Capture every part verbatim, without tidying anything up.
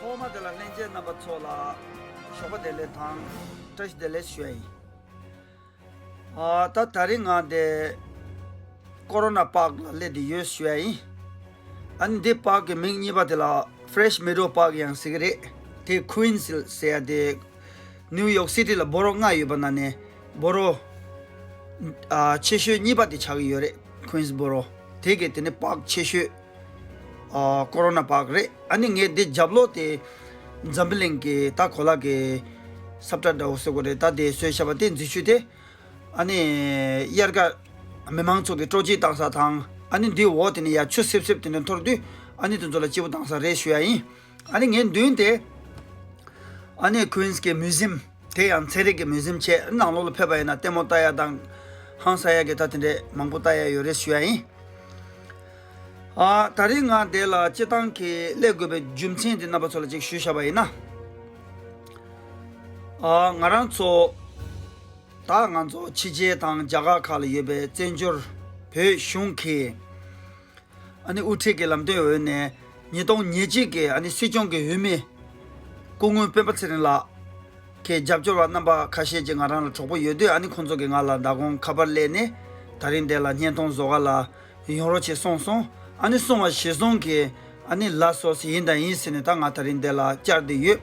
ཐོག་མ་དེ་ལ་ལྷན་རྒྱས་རྣམ་པ་ཚོ་ལ་ཞོགས་པ་བདེ་ལེགས་དང་བཀྲ་ཤིས་བདེ་ལེགས་ཞུ་ཡ་ཡིན། ཨ་ད་ད་རིང་ང་དེ་ཀོ་རོ་ན་པཱརྐ་ལ་སླེབས་བསྡད་ཡོད་ཞུ་ཡ་ཡིན། ཨ་ནི་འདི་པཱརྐ་གི་མིང་གཉིས་པ་དེ་ལ་Fresh Meadow Park ཡང་ཟེར་གི་རེད། དེ་Queens ཟེར་ཡ་དེ་ནིའུ་ཡོག་སི་ཊི་ལ་སྦོ་རོ་ལྔ་ཡོད་པ་ནང་ནས་སྦོ་རོ་ཨ་ཆེ་ཤོས་གཉིས་པ་དེ་ཆགས་ཀྱི་ཡོད་རེད། Queensboro དེ་གི་དེ་ནི་པཱརྐ་ཆེ་ཤོས་ཨ་ཀོ་རོ་ན་པཱརྐ་རེད། ཨ་ནི་ངས་འདི་རྒྱབ་ལོགས་དེ་འཛམ་བུ་གླིང་གི་ད་གོ་ལ་གི་ས་བཀྲ་འདྲ་བོ་བཟོ་དགོས་རེད། ད་དེ་བཟོས་བཞག་པ་དེ་འཛུལ་ཆུ་དེ། ཨ་ནི་དབྱར་ཁ་མི་མང་ཚོ་གི་སྤྲོ་སྐྱིད་བཏང་ས་དང་། ཨ་ནི་འདིའི་འོག་དེ་ནས་ཡར་ཆུ་སིབ་སིབ་དེ་ནས་འཐོར་དུས། ཨ་ནི་དེ་ཚོ་ལ་སྐྱིད་པོ་བཏང་ས་རེད་ཞུ་ཡ་ཡིན། ཨ་ནི་ངའི་མདུན་དེ་ཨ་ནི་Queens གི་མིའུ་ཟིམ་དེ་ཡང་ཚན་རིག་གི་མིའུ་ཟིམ་བྱས། ནང་ལོགས་ལ་ཕེབས་པ་ཡིན་ན་ལྟད་མོ་ལྟ་ཡ་དང་ཧང་སང་ཡ་གི་ད་དེ་འདྲས་མང་པོ་ལྟ་ཡ་ཡོད་རེད་ཞུ་ཡ་ཡིན། ཨ་ད་རིང་ང་འདི་ལ་སྤྱི་བཏང་གི་སླེབས་དགོས་པའི་རྒྱུ་མཚན་དེ་རྣམ་པ་ཚོ་ལ་ཅིག་ཞུས་བཞག་པ་ཡིན་ན། ཨ་ང་རང་ཚོ་ད་ང་ཚོ་ཕྱི་རྒྱལ་དང་རྒྱ་གར་ཁག་ལ་ཡོད་པའི་བཙན་བྱོལ་བོད་གཞུང་གི་ཨ་ནི་དབུ་ཁྲིད་ཀྱི་ལམ་སྟོན་འོག་ནས་ཉིས་སྟོང་ཉེར་གཅིག་གི་ཨ་ནི་སྲིད་སྐྱོང་གི་འོས་མི་སྐུ་ངོ་སྤེན་པ་ཚེ་རིང་ལགས་ཀྱི་རྒྱབ་སྐྱོར་བ་རྣམ་པ་ཁ་ཤས་ཀྱིས་ང་རང་ལ་གྲོགས་པོ་ཡོད་དུས། ཨ་ནི་ཁོང་ཚོ་གིས་ང་ལ་མདང་དགོང་ཁ་པར་སླེབས་ནས་ད་རིང་འདི་ལ་བརྙན་ཐུང་བཟོ་ག་ལ་ཡོང་རོགས་བྱེད་གསུངས་སོང་། ཨ་ནི་གསུངས་པ་གཞིར་བཟུང་གིས་ཨ་ནི་ལགས་སོ་ཟེར། ཡིན་དང་ཡིན་ཟེར་ནས་ད་ང་ད་རིང་འདི་ལ་བཅར་བསྡད་ཡོད།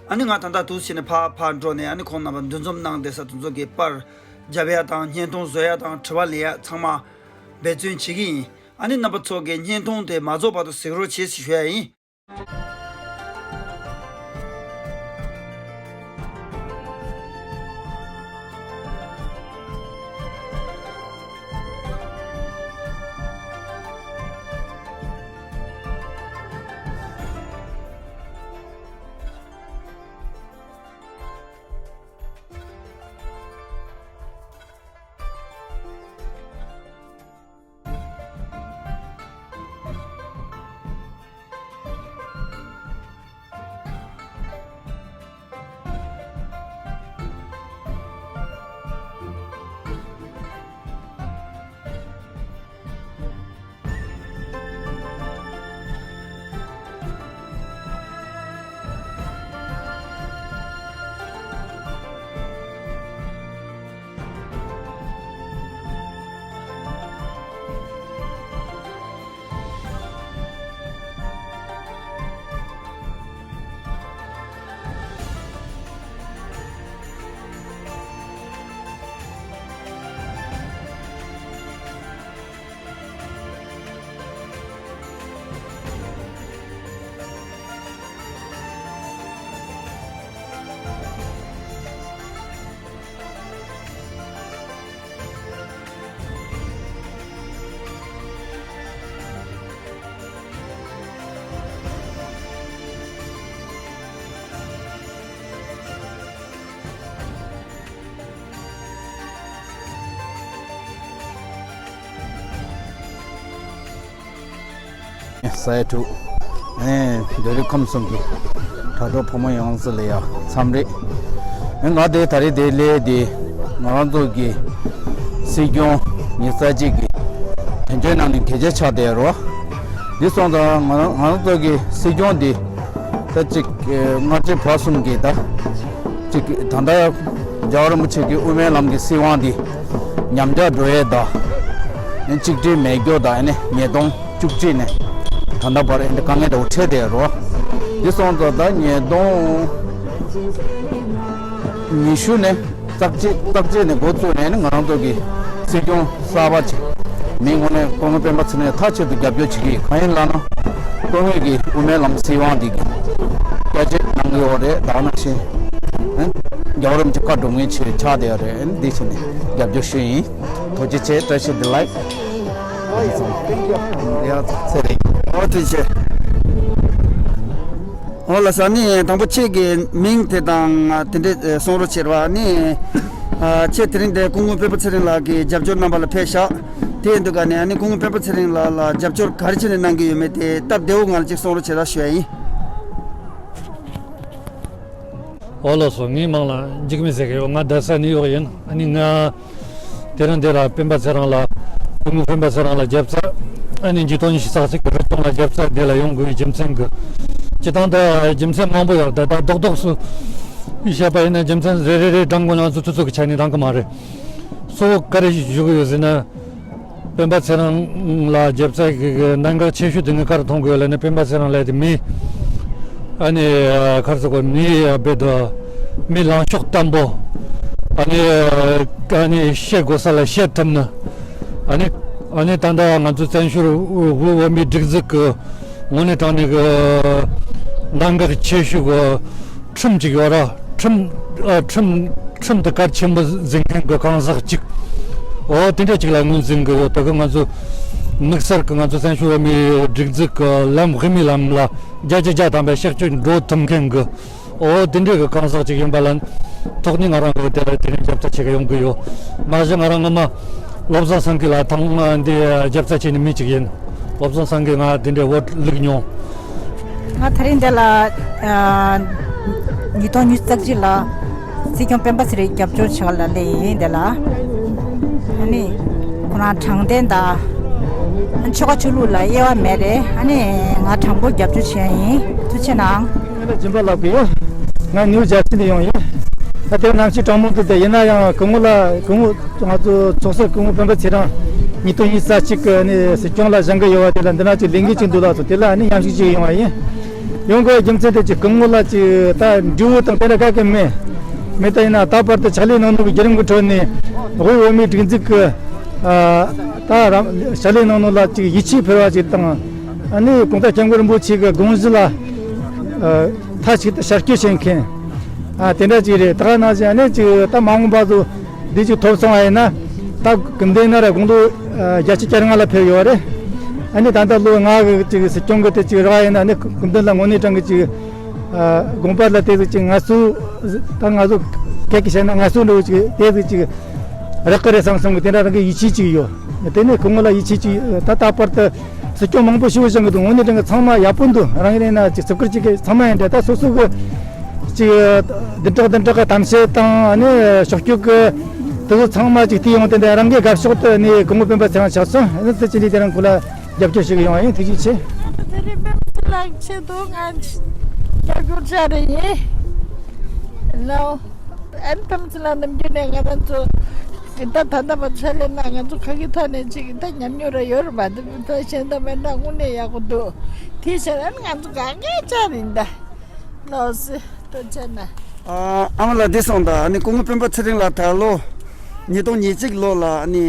ཨ་ནི་ང་ད་ལྟ་འདུག་སེ་ནས་ཕར་ཕར་འགྲོ་ནས་ཨ་ནི་ཁོང་རྣམ་པ་འདུ་འཛོམས་གནང་བསྡད་ས་དེ་ཚོ་གི་པར་རྒྱབ་ཡ་དང་། བརྙན་ཐུང་བཟོ་ཡ་དང་། དྲི་བ་ལན་ཡ་ཚང་མ་འབད་བརྩོན་བྱེད་ཀྱི་ཡིན། ཨ་ནི་རྣམ་པ་ཚོ་གིས་བརྙན་ཐུང་དེ་མ་རྫོགས་བར་དུ་གཟིགས་རོགས་བྱེད་ཞེས་ཞུ་ཡ་ཡིན། ས་ཡ་དྲུག་ཨེ་བོད་རིགས་ཁམས་གསུམ་གྱི་དྲ་གྲོགས་ཕོ་མོ་ཡོངས་ལ་ཡ་འཚམས་རེད། ཨེ་ང་དེ་ད་རེས་དེ་སླེབས་དེ་ང་རང་ཚོ་གི་སྲིད་སྐྱོང་ཉི་ཤུ་རྩ་གཅིག་གི་དོན་གཅོད་གནང་ནས་གལ་ཆེ་ཆགས་བསྡད་རོ། འདི་སོང་ཙང་ང་རང་ང་རང་ཚོ་གི་སྲིད་སྐྱོང་འདི་ད་ཅིག་སྔ་ཕྱི་བར་གསུམ་གྱི་ད་ཅིག་ད་ལྟ་རྒྱལ་བ་རིན་པོ་ཆེ་གི་དབུ་མའི་ལམ་གྱི་སྲིད་དབང་འདི་ཉམས་ཆག་འགྲོ་ཡས་དང་། གཅིག་སྒྲིལ་མེད་རྒྱུ་དང་། ཨ་ནི་ཉིས་སྟོང་བཅུ་གཅིག་ནས་ད་ལྟ་བར་ཨ་ནི་དཀའ་ངལ་འདྲ་བོ་འཕྲད་བསྡད་རོ། འདི་སོང་ཙང་ད་ཉིས་སྟོང་ཉི་ཤུ་ནས་རྩ་གཅིག་རྩ་གཅིག་ནས་འགོ་བཙུགས་ནས་ཨ་ནི་ང་རང་ཚོ་གི་སྲིད་སྐྱོང་གསར་པ་ཅིག་མིང་དངོས་གནས་སྐུ་ངོ་སྤེན་པ་ཚེ་རིང་མཐའ་གཅིག་ཏུ་རྒྱབ་སྐྱོར་བྱེད་ཀྱི་ཡིན། གང་ཡིན་ལབ་ན་སྐུ་ངོ་གི་དབུ་མའི་ལམ་སྲིད་དབང་འདི་གི་བསྐྱར་བཅོས་གནང་གི་ཡོད་རེད། ད་ག་ནང་བཞིན་རྒྱལ་བ་རིན་པོ་ཆེ་བཀའ་སྒྲུབ་མཁན་ཆེད་ཆགས་བསྡད་ཡོད་རེད། ཨ་ནི་འདི་བྱས་ནས་རྒྱབ་སྐྱོར་ཞུས་ཡིན། ཐུགས་རྗེ་ཆེ། བཀྲ་ཤིས་བདེ་ལེགས། ཡ་ཚེ་རིང་། ཨོ་ཐུགས་རྗེ་ཆེ། ཨོ་ལགས་སོ། ཨ་ནི་དང་པོ་ཁྱེད་ཀྱི་མིང་དེ་དང་དེ་འདྲས་གསུང་རོགས་བྱེད་རོགས། ཨ་ནི་ཨ་ཁྱེད་དེ་རིང་འདིར་སྐུ་ངོ་སྤེན་པ་ཚེ་རིང་ལགས་ཀྱི་རྒྱབ་སྐྱོར་གནང་བ་ལ་ཕེབས་ཤག་དེ་ཡིན་དུས་ཀ་ནས་ཨ་ནི་སྐུ་ངོ་སྤེན་པ་ཚེ་རིང་ལགས་ལ་རྒྱབ་སྐྱོར་ག་རེ་བྱས་ནས་གནང་གི་ཡོད་མེད་དེ་སྟབས་བདེ་བོ་ངང་ལ་ཅིག་གསུང་རོགས་བྱེད་རོགས་ཞུ་ཡ་ཡིན། ཨོ་ལགས་སོ། ངའི་མིང་ལ་འཇིགས་མེད་ཟེར་གི་ཡོད། ང་རྡ་ས་ནས་ཡོད་ཡིན། ཨ་ནི་ང་དེ་རིང་འདི་ལ་སྤེན་པ་ཚེ་རིང་ལ་སྐུ་ངོ་སྤེན་པ་ཚེ་རིང་ལ་རྒྱབ་རྩ། ཨ་ནི་ཉིས་སྟོང་ཉི་ཤུ་རྩ་གཅིག་གི་སྲིད་སྐྱོང་ལ་རྒྱབ་རྩ་འདི་ལ་ཡོང་དགོས་པའི་རྒྱུ་མཚན་གྱི་ སྤྱིར་བཏང་ད་རྒྱུ་མཚན་མང་པོ་ཡོད། ད་ད་རྡོག་རྡོག་སུ་བཤད་པ་ཡིན་ན་རྒྱུ་མཚན་རེ་རེ་རེ་བགྲང་དགོས་ན་ང་ཚོ་ཚོད་ཚོད་ཀྱི་ཆ་ནས་འགྲང་གི་མ་རེད། གཙོ་བོ་ག་རེ་ཞུ་གི་ཡོད་ཟེར་ན། སྤེན་པ་ཚེ་རིང་ལ་རྒྱབ་རྩ་གི་གནད་འགག་ཆེ་ཤོས་དེ་ངས་ག་རེ་མཐོང་གི་ཡོད་ལབ་ན། སྤེན་པ་ཚེ་རིང་ལབ་དེ་མི་ཨ་ནི་ག་རེ་ཟེར་དགོས། མི་རྦད་དེ་མི་ལངས་ཕྱོགས་བརྟན་པོ། ཨ་ནི་ཨ་ནི་བཤད་དགོས་ས་ལ་བཤད་ཐུབ་ནི། ཨ་ནི་ཨ་ནི་ད་ལྟ་ང་ཚོ་བཙན་བྱོལ་བོད་མིའི་སྒྲིག་འཛུགས་ཀྱི་དངོས་གནས་དྲང་གནས་ཀྱི་གནད་འགག་ཆེ་ཤོས་ཀྱི་ཁྲིམས་ཅིག་ཡོད་ར། ཁྲིམས་ཨ་ཁྲིམས་ཁྲིམས་དེ་གལ་ཆེན་པོ་འཛིན་མཁན་གྱི་གང་ཟག་ཅིག་འོ་དེ་འདྲ་ཅིག་ལ་ངོས་འཛིན་གྱི་ཡོད། ད་གི་ང་ཚོ་དམིགས་བསལ་གྱི་ང་ཚོ་བཙན་བྱོལ་བོད་མིའི་སྒྲིག་འཛུགས་ཀྱི་ལམ། དབུ་མའི་ལམ་ལ་བརྒྱ་ཆ་བརྒྱ་ཐམ་པའི་གཤག་བཅོས་འགྲོ་ཐུབ་མཁན་གྱི་འོ་དེ་འདྲ་གི་གང་ཟག་ཅིག་ཡིན་པ་ལ་ཐོག་ནས་ང་རང་གི་དེ་ལ་དེ་ནས་རྒྱབ་རྩ་བྱེད་གི་ཡོང་གི་ཡོད། མ་གཞི་ང་རང་སྔོན་མ་བློ་བཟང་སེང་གེ་ལ་ཐང་འདི་རྒྱབ་རྩ་བྱེད་ནི་མི་ཅིག་ཡིན། བློ་བཟང་སེང་གེ་ང་འདི་འདྲའི་འོས་བླུགས་མྱོང་། ང་དེ་རིང་འདི་ལ་ཨ་ཉིས་སྟོང་ཉི་ཤུ་རྩ་གཅིག་ལ་སྲིད་སྐྱོང་སྤེན་པ་ཚེ་རིང་རྒྱབ་སྐྱོར་བྱེད་ག་ལ་སླེབས་ཡིན། འདི་ལ་ཨ་ནི་ཁོ་རང་དྲང་བདེན་དང་ཆོལ་ཁ་ཆོས་ལུགས་ལ་དབྱེ་བ་མེད་རེད། ཨ་ནི་ང་དྲང་པོ་རྒྱབ་སྐྱོར་བྱེད་ཡ་ཡིན། ཐུགས་རྗེ་གནང་། ང་ལ་སྦྱིན་པ་ལབ་གི་ཡོད། ང་ནིའུ་ཇར་སི་ནས་ཡོང་ཡིན། ད་དེ་གནམ་གཤིས་གྲང་མོ་འདུག་དེ་ཡིན་ན་ཡང་སྐུ་ངོ་ལ་སྐུ་ངོ་ང་ཚོ་ཚོགས་གཙོ་སྐུ་ངོ་སྤེན་པ་ཚེ་རིང་ཉིས་སྟོང་ཉི་ཤུ་རྩ་གཅིག་གི་ནས་སྲིད་སྐྱོང་ལ་བཞེངས་གི་ཡོད་པ་དེ་ལ་འདི་ན་ཅིག་ལས་འགུལ་ཅིག་འདུག་ལ་སོ། དེ་ལ་ནི་མཉམ་ཞུགས་ཅིག་ཡོང་བ་ཡིན། ཡོང་དགོས་རྒྱུ་མཚན་དེ་ཅིག་སྐུ་ངོ་ལ་ཅིག་ད་འབྲས་བུ་དང་དེ་འདྲ་ག་གེ་མེད། མེད་ད་ཡིན་ན་ད་བར་དུ་ཕྱག་ལས་གནང་ནོ་གི་བརྒྱུད་རིམ་གི་ཁྲོད་ནས་དབུས་བོད་མིའི་སྒྲིག་འཛུགས་ཀྱི་ཨ་ད་རང་ཕྱག་ལས་གནང་ནོ་ལ་ཅིག་ཡིད་ཆེས་འཕེར་བ་ཅིག་དང་། ཨ་ནི་གོང་ས་སྐྱབས་མགོན་རིན་པོ་ཆེ་གི་དགོངས་གཞི་ལ་ཨ་མཐའ་གཅིག་ཏུ་ཤར་བསྐྱོད་བྱེད་མཁན་ཨ་དེ་འདྲ་ཅིག་རེད། ད་ག་ནང་བཞིན་ཨ་ནི་ཅིག་ད་མ་འོངས་པ་ཚོ་འདི་ཅིག་ཐོབ་སོང་བ་ཡིན་ན། ད་སྐུ་མདུན་ན་ར་དགུང་ལོ་ཨ་བརྒྱད་ཅུ་གྱ་ལྔ་ལ་ཕེབས་ཡོད་རེད། ཨ་ནི་ད་ལྟ་ལོ་ལྔ་གི་ཅིག་སྲིད་སྐྱོང་གི་དེ་ཅིག་རག་ཡིན་ན་ཨ་ནི་སྐུ་མདུན་ལ་དངོས་གནས་དྲང་གི་ཅིག་ཨ་དགོངས་པ་ལ་དེ་ཟིག་ཅིག་ངལ་གསོ། ད་ང་ཚོ་སྐད་ཀྱིས་བཤད་ན་ངལ་གསོ་འདྲ་བོ་ཅིག་དེ་ཟིག་ཅིག་རག་གི་རེད་བསམ་བསམ་གི་དེ་འདྲ་རང་གི་ཡིད་ཆེས་ཅིག་ཡོད། དེ་ནས་སྐུ་ངོ་ལ་ཡིད་ཆེས་ཅིག་ད་ལྟ་བར་དུ་སྲིད་སྐྱོང་མང་པོ་ཞིག་བཞེངས་གི་འདུག་དངོས་གནས་དྲང་གི་ཚང་མ་ཡག་པོ་འདུག་རང་ཡིན་ན་ཅིག་བརྩི་བཀུར་ཅིག་གི་ཚང་མ་ཡིན་འདྲ། ད་སོ་སོ་གི་ཅིག་བདུན་ཕྲག་བདུན་ཕྲག་གི་གཏམ་བཤད་དང་ཨ་ནི་ཕྱོགས་སྐྱོད་གི་དེ་ཚོ་ཚང་མ་ཅིག་བལྟས་ཡོང་དེ་འདྲ་རང་གི་དགའ་ཕྱོགས་དུ་ནས་སྐུ་ངོ་སྤེན་པ་ཚེ་རིང་ཆགས་སོང་། ཨ་ནི་དེ་ཅི་ལི་དེ་རིང་ཁོ་ལ་རྒྱབ་སྐྱོར་ཞུ་གི་ཡོང་བ་ཡིན། ཐུགས་རྗེ་ཆེ། དེ་རིང་སྤེན་པ་ཚེ་རིང་ལགས་ཆེད་དུ་ང་རྒྱབ་སྐྱོར་བྱ་རེ་ཡིན་ལོ། ཨན་ཕམ་ཚི་ལ་ནམ་རྒྱུན་ནས་ང་རང་ཚོ་གི་ད་ད་ལྟ་བ་ཆ་ལས་ན་ང་ཚོ་ཁ་གི་ཐོག་ནས་ཅིག་གི་ད་ཉམས་མྱོང་ར་ཡོད་རེད་པ། འདི་ད་གཞན་དག་མེད་ན་དངོས་གནས་ཡག་པོ་འདུག་དེ་བྱས་ན་ང་ཚོ་ག་གེ་ཅག་རེད་ད། ལོ་སི་ཐུགས་རྗེ་གནང་། ཨ་ཨ་མ་ལགས་བདེ་སོང་། ད་ཨ་ནི་སྐུ་ངོ་སྤེན་པ་ཚེ་རིང་ལགས་ད་ལོ་ཉིས་སྟོང་ཉེར་གཅིག་ལོ་ལ་ཨ་ནི་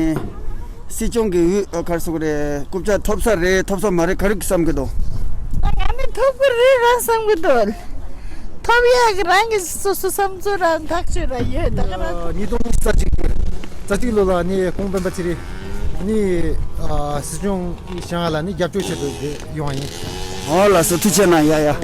སྲིད་སྐྱོང་གི་འོས་ཨ་ག་རེ་ཟེར་དགོས་རེད། རྐུབ་བཀྱག་ཐོབ་ས་རེད་ཐོབ་ས་མ་རེད་ག་རེ་བསམ་གི་འདུག་ང་ནི་ཐོབ་གི་རེད་རང་བསམ་གི་འདུག་ཐོབ་ཡག་གི་རང་གི་སོ་སོ་བསམ་ཚུལ་རང་ཐག་ཆོད་ར་ཡོད། ད་ག་རང་། ཉིས་སྟོང་ཉི་ཤུ་རྩ་གཅིག་རྩ་གཅིག་ལོ་ལ་ནི་སྐུ་ངོ་སྤེན་པ་ཚེ་རིང་ནི་ཨ་སྲིད་སྐྱོང་བཞེངས་ལ་ནི་རྒྱབ་སྐྱོར་བྱེད་དུ་ཡོང་བ་ཡིན། ཨོ་ལགས་སོ་ཐུགས་རྗེ་གནང་། ཡ་ཡ།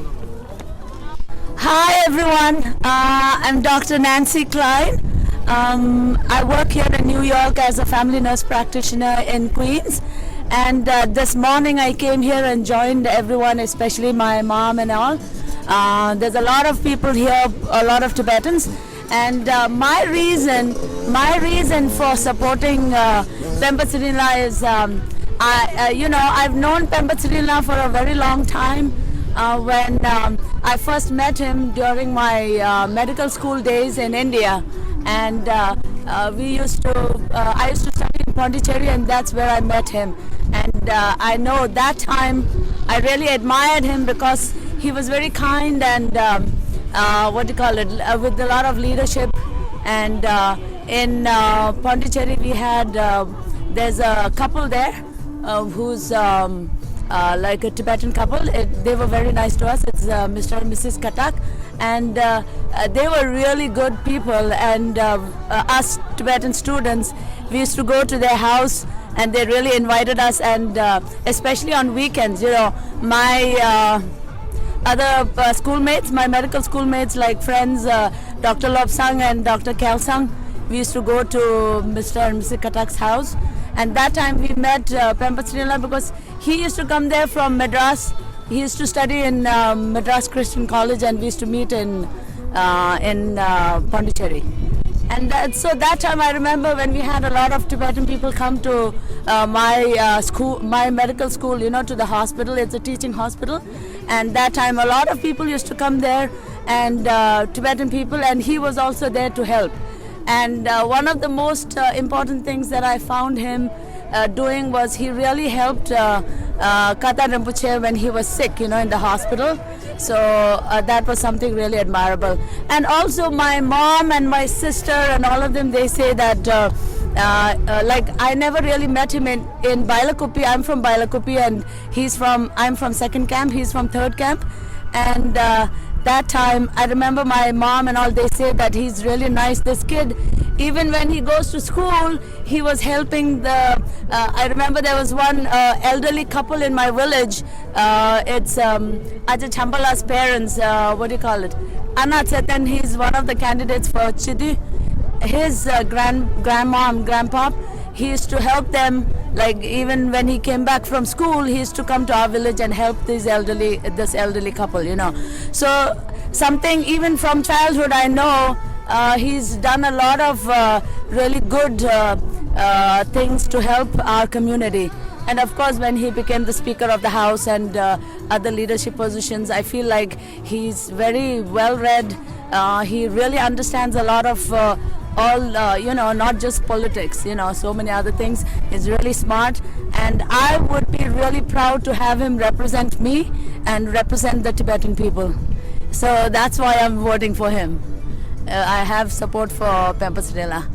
Hi everyone, uh, I'm Doctor Nancy Klein. Um, I work here in New York as a family nurse practitioner in Queens. And uh, this morning I came here and joined everyone, especially my mom and all. Uh, there's a lot of people here, a lot of Tibetans. And uh, my reason, my reason for supporting uh, Pemba Tsinila is, um, I, uh, you know, I've known Pemba Tsinila for a very long time. Uh, when um, I first met him during my uh, medical school days in India, and uh, uh, we used to, uh, I used to study in Pondicherry, and that's where I met him. And uh, I know that time I really admired him because he was very kind and um, uh, what do you call it, uh, with a lot of leadership. And uh, in uh, Pondicherry, we had, uh, there's a couple there uh, who's um, uh, like a Tibetan couple. It, they were very nice to us. It's uh, Mister and Missus Katak. And uh, uh, they were really good people. And uh, uh, us Tibetan students, we used to go to their house and they really invited us. And uh, especially on weekends, you know, my uh, other uh, schoolmates, my medical schoolmates, like friends, uh, Doctor Lobsang and Doctor Kelsang, we used to go to Mister and Missus Katak's house. And that time we met uh, Pemba Tsinila because he used to come there from Madras. He used to study in uh, Madras Christian College, and we used to meet in uh, in uh, Pondicherry. And that, so that time I remember when we had a lot of Tibetan people come to uh, my uh, school, my medical school, you know, to the hospital. It's a teaching hospital. And that time a lot of people used to come there, and uh, Tibetan people, and he was also there to help. And uh, one of the most uh, important things that I found him uh, doing was he really helped uh, uh, Kata Rinpoche when he was sick, you know, in the hospital. So uh, that was something really admirable. And also, my mom and my sister and all of them, they say that, uh, uh, uh, like, I never really met him in, in Bailakupi. I'm from Bailakupi, and he's from, I'm from second camp, he's from third camp. And uh, that time, I remember my mom and all, they say that he's really nice, this kid. Even when he goes to school, he was helping the. Uh, I remember there was one uh, elderly couple in my village. Uh, it's um, Ajahn Chambala's parents. Uh, what do you call it? Anna Chetan. He's one of the candidates for Chidu. His uh, grand grandma and grandpa. He used to help them. Like, even when he came back from school, he used to come to our village and help these elderly, this elderly couple. You know, so something even from childhood I know uh, he's done a lot of uh, really good uh, uh, things to help our community. And of course, when he became the Speaker of the House and uh, other leadership positions, I feel like he's very well read. Uh, he really understands a lot of uh, all, uh, you know, not just politics, you know, so many other things. He's really smart. And I would be really proud to have him represent me and represent the Tibetan people. So that's why I'm voting for him. Uh, I have support for Pemba Srela.